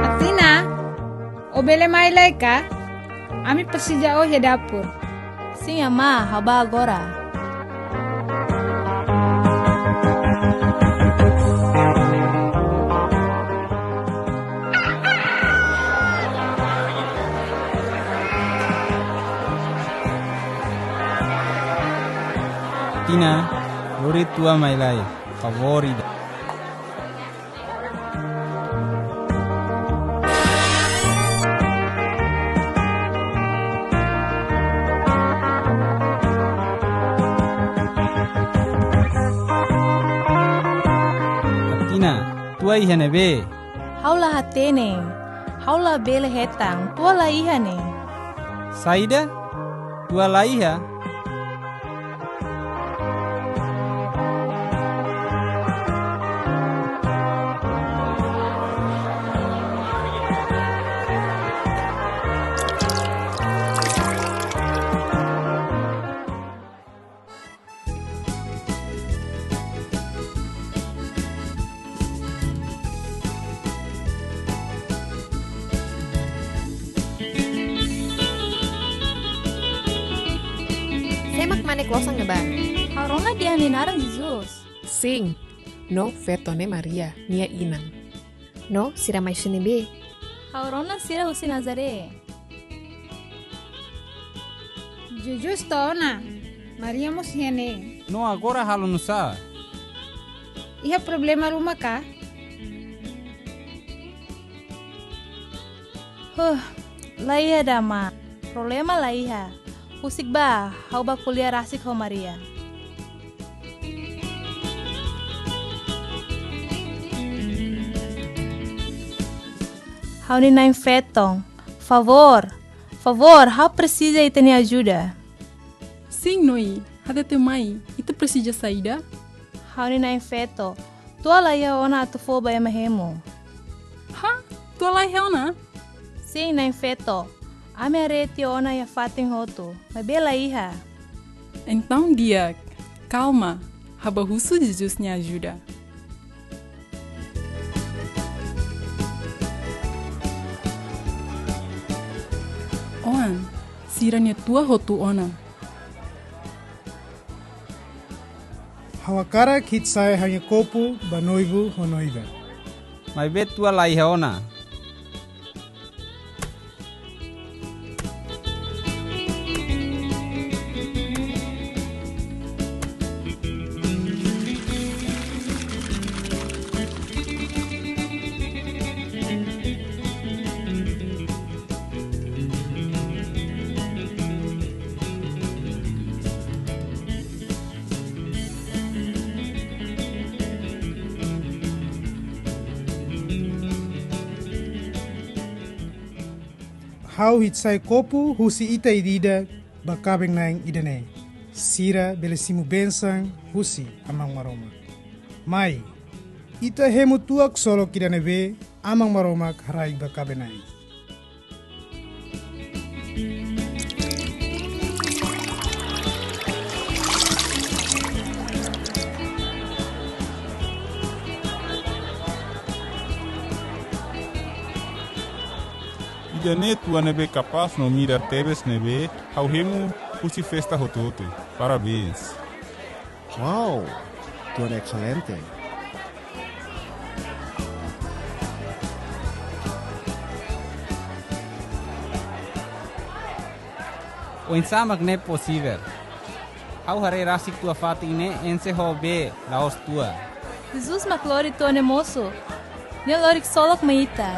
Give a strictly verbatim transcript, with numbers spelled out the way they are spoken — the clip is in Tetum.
Atina, ó bele mai lai ka? Ami presiza ó iha dapur. Sin, amá, ha'u bá agora. Tina, lori tua mai lai, favór ida. Atina, tua iha ne'ebé? Ha'u la hatene. Ha'u labele hetan. Tua la iha ne'e. Saida? Tua la iha? Sé mak mane klosan ne'ebá? Ha'u rona dehan nia naran Jesus. Sin. No feto ne'e Maria, nia inan. No sira mai husi ne'ebé? Ha'u rona sira husi Nazaré. Jesus to'o ona, Maria mós iha ne'e. No agora halo nusá? Iha problema ruma ka? Huh, la iha ida, amá. Problema la iha. Husik bá, ha'u bá ko'alia rasik ho Maria. Ha'u-nia na'in-feton, favór, favór, ha'u presiza ita-nia ajuda. Sin, Noi, hatete mai, ita presiza saida? Ha'u-nia na'in-feton, tua la iha ona atu fó ba ema hemu. Ha? Tua la iha ona? Sin, na'in-feton. Ami haree tiha ona iha fatin hotu, maibé la iha. Entaun di'ak, kalma, ha'u bá husu Jesus nia ajuda. Oan, sira-nia tua hotu ona. Ha'u hakarak hitsai ha'u-nia kopu ba noivu ho noiva. Maibé tua la iha ona. Ha'u hitsai kopu husi ita ida-idak ba kaben-na'in ida-ne'e. Sira bele simu bensaun husi Aman Maromak. Mai, ita hemu tua ksolok ida ne'ebé Aman Maromak haraik ba kaben-na'in. Ida-ne'e tua ne'ebé kapás no mira tebes ne'ebé ha'u hemu husi festa hotu-hotu. Parabéns. Wow, tua ne'e excelente. Oinsá mak ne'e posivel? Ha'u haree rasik tua fatin ne'e enxe ho bee la'ós tua. Jesus mak lori to'o nia mosu. Nia lori ksolok mai ita.